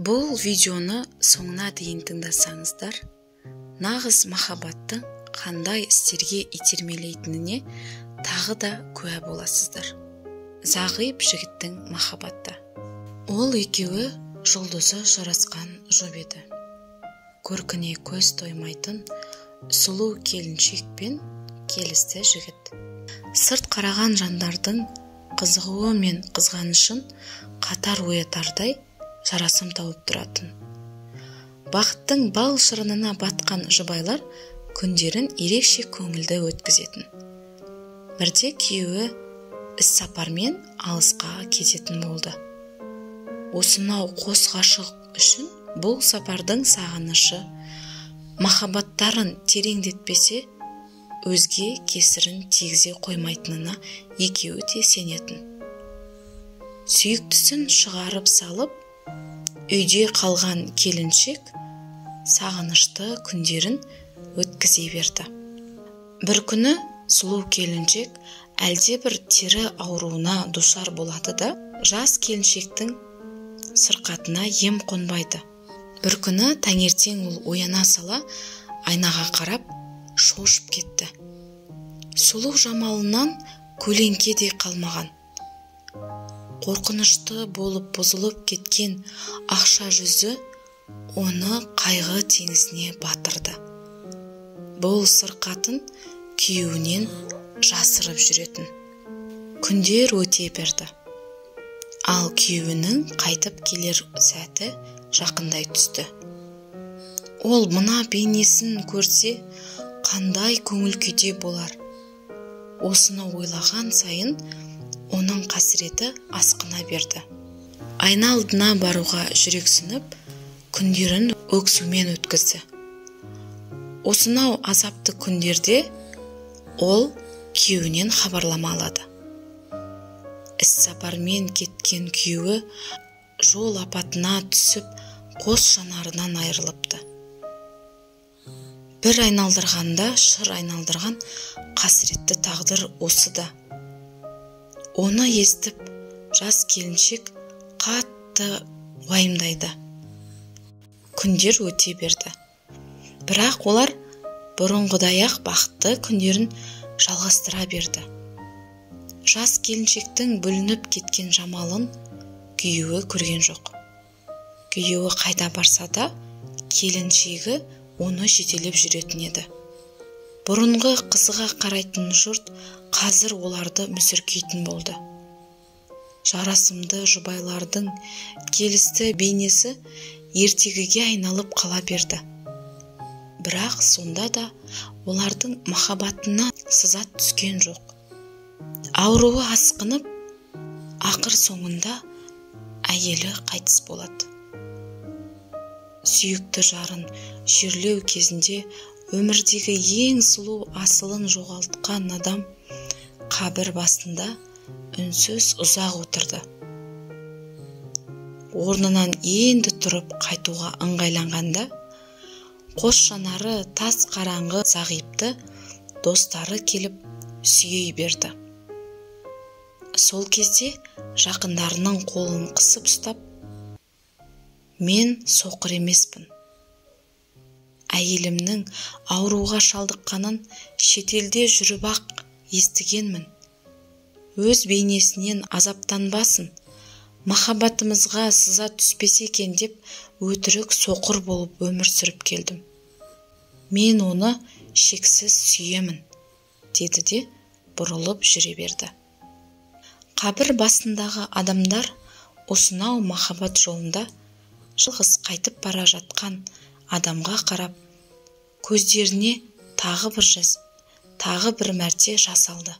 Бұл видеоны соңына дейін тыңдасаңыздар, нағыз махаббаттың қандай істерге итермелейтініне тағы да куә боласыздар. Зағип жігіттің махаббаты. Ол екеуі жұлдызы жарасқан жұп еді. Көркіне көз тоймайтын сұлу келіншек пен келісті жігіт. Сырт қараған жандардың қызығуы мен қызғанышын қатар оятардай жарасым тауып тұратын. Бақыттың бал шырынына батқан жұбайлар күндерін ерекше көңілді өткізетін. Бірде күйеуі іссапармен алысқа кететін болды. Осынау қос ғашық үшін бұл сапардың сағынышы махаббаттарын тереңдетпесе, өзге кесірін тигізе қоймайтынына екеуі де сенетін. Сүйіктісін шығарып салып, үйде қалған келіншек сағынышты күндерін өткізе берді. Бір күні сұлу келіншек әлде бір тері ауруына душар болады да, жас келіншектің сырқатына ем қонбайды. Бір күні таңертең ол ояна сала айнаға қарап шошып кетті. Сұлу жамалынан көлеңке де қалмаған. Қорқынышты болып бұзылып кеткен ақша жүзі оны қайғы теңізіне батырды. Бұл сырқатын күйеуінен жасырып жүретін. Күндер өте берді. Ал күйеуінің қайтып келер сәті жақындай түсті. Ол мына бейнесін көрсе, қандай көңіл күйде болар. Осыны ойлаған сайын оның қасіреті асқына берді. Айна алдына баруға жүрексініп, күндерін өксумен өткізді. Осынау азапты күндерде ол күйеуінен хабарлама алады. Іссапармен кеткен күйеуі жол апатына түсіп, қос жанарынан айырылыпты. Бір айналдырғанда шыр айналдырған қасіретті тағдыр осы да. Оны естіп, жас келіншек қатты уайымдайды. Күндер өте берді. Бірақ олар бұрынғыдай-ақ бақытты күндерін жалғастыра берді. Жас келіншектің бүлініп кеткен жамалын күйеуі көрген жоқ. Күйеуі қайда барса да, келіншегі оны жетелеп жүретін еді. Бұрынғы қызыға қарайтын жұрт қазір оларды мүсіркейтін болды. Жарасымды жұбайлардың келісті бейнесі ертегіге айналып қала берді. Бірақ сонда да олардың махаббатына сызат түскен жоқ. Ауруы асқынып, ақыр соңында әйелі қайтыс болады. Сүйікті жарын жерлеу кезінде өмірдегі ең сұлу асылын жоғалтқан адам қабір басында үнсіз ұзақ отырды. Орнынан енді тұрып қайтуға ыңғайланғанда, қос жанары тас қараңғы зағипты достары келіп сүйей берді. Сол кезде жақындарының қолын қысып ұстап, мен соқыр емеспін. Әйелімнің ауруға шалдыққанын шетелде жүріп-ақ естігенмін. Өз бейнесінен азаптанбасын, махаббатымызға сызат түспесе екен деп өтірік соқыр болып өмір сүріп келдім. Мен оны шексіз сүйемін, деді де бұрылып жүре берді. Қабір басындағы адамдар осынау махаббат жолында жалғыз қайтып бара жатқан адамға қарап, көздеріне тағы бір мәрте жас алды.